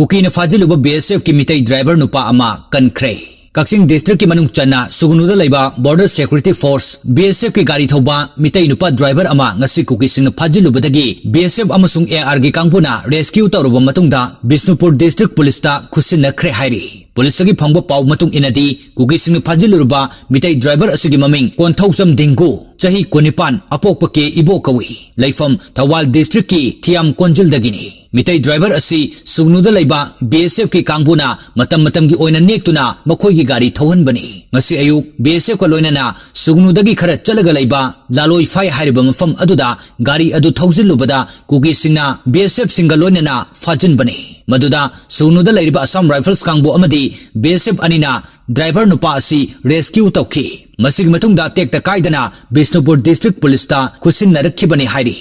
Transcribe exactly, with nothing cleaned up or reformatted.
ꯀꯨꯀꯤꯅ ꯐꯥꯖꯤꯜꯂꯨꯕ B S F ꯀꯤ Meitei driver ꯅꯨꯄꯥ ꯑꯃ ꯀꯟꯈ꯭ꯔꯦ꯫ ꯀꯛꯆꯤꯡ district ꯀꯤ ꯃꯅꯨꯡ ꯆꯟꯅ ꯁꯨꯒꯅꯨꯗ ꯂꯩꯕ Border Security Force, B S F ꯀꯤ ꯒꯥꯔꯤ ꯊꯧꯕ ꯃꯤꯇꯩ ꯅꯨꯄꯥ driver ꯑꯃ ꯉꯁꯤ ꯀꯨꯀꯤꯁꯤꯡꯅ ꯐꯥꯖꯤꯜꯂꯨꯕꯗꯒꯤ B S F ꯑꯃꯁꯨꯡ A R ꯒꯤ ꯀꯥꯡꯕꯨꯅ rescue ꯇꯧꯔꯕ ꯃꯇꯨꯡꯗ ꯕꯤꯁꯅꯨꯄꯨꯔ district police ꯇ ꯈꯨꯠꯁꯤꯟꯅꯈ꯭ꯔꯦ ꯍꯥꯏꯔꯤ꯫ Police ꯇꯒꯤ ꯐꯪꯕ ꯄꯥꯎ ꯃꯇꯨꯡ ꯏꯟꯅꯗꯤ, ꯀꯨꯀꯤꯁꯤꯡꯅ ꯐꯥꯖꯤꯜꯂꯨꯔꯕ ꯃꯤꯇꯩ driver ꯑꯁꯤꯒꯤ ꯃꯃꯤꯡ ꯀꯣꯟꯊꯧꯖꯝ ꯗꯤꯡꯒꯨ, ꯆꯍꯤ ꯀꯨꯟꯅꯤꯄꯥꯟ, ꯑꯄꯣꯛꯄ ꯀꯦ ꯏꯕꯣ ꯀꯧꯏ꯫ ꯂꯩꯐꯝ ꯊꯧꯕꯥꯜ district ꯀꯤ ꯊꯤꯌꯥꯝ ꯀꯣꯟꯖꯤꯜꯗꯒꯤꯅꯤ꯫ ꯃꯤꯇꯩ driver ꯑꯁꯤ ꯁꯨꯒꯅꯨꯗ ꯂꯩꯕ B S F ꯀꯤ ꯀꯥꯡꯕꯨꯅ ꯃꯇꯝ ꯃꯇꯝꯒꯤ ꯑꯣꯏꯅ ꯅꯦꯛꯇꯨꯅ ꯃꯈꯣꯏꯒꯤ ꯒꯥꯔꯤ ꯊꯧꯍꯟꯕꯅꯤ꯫ ꯉꯁꯤ ꯑꯌꯨꯛ B S F ꯀ ꯂꯣꯏꯅꯅ ꯁꯨꯒꯅꯨꯗꯒꯤ ꯈꯔ ꯆꯠꯂꯒ ꯂꯩꯕ ꯂꯥꯂꯣꯏꯐꯥꯏ ꯍꯥꯏꯔꯤꯕ ꯃꯐꯝ ꯑꯗꯨꯗ ꯒꯥꯔꯤ ꯑꯗꯨ ꯊꯧꯖꯤꯜꯂꯨꯕꯗ ꯀꯨꯀꯤꯁꯤꯡꯅ B S F ꯁꯤꯡꯒ ꯂꯣꯏꯅꯅ ꯐꯥꯖꯤꯟꯕꯅꯤ꯫ ꯃꯗꯨꯗ ꯁꯨꯒꯅꯨꯗ ꯂꯩꯔꯤꯕ Assam Rifles ꯀꯥꯡꯕꯨ ꯑꯃꯗꯤ B S F ꯑꯅꯤꯅ driver ꯅꯨꯄꯥ ꯑꯁꯤ rescue ꯇꯧꯈꯤ꯫ ꯃꯁꯤꯒꯤ ꯃꯇꯨꯡꯗ ꯇꯦꯛꯇ ꯀꯥꯏꯗꯅ ꯕꯤꯁꯅꯨꯄꯨꯔ district police ꯇ ꯈꯨꯠꯁꯤꯟꯅꯔꯛꯈꯤꯕꯅꯤ ꯍꯥꯏꯔꯤ꯫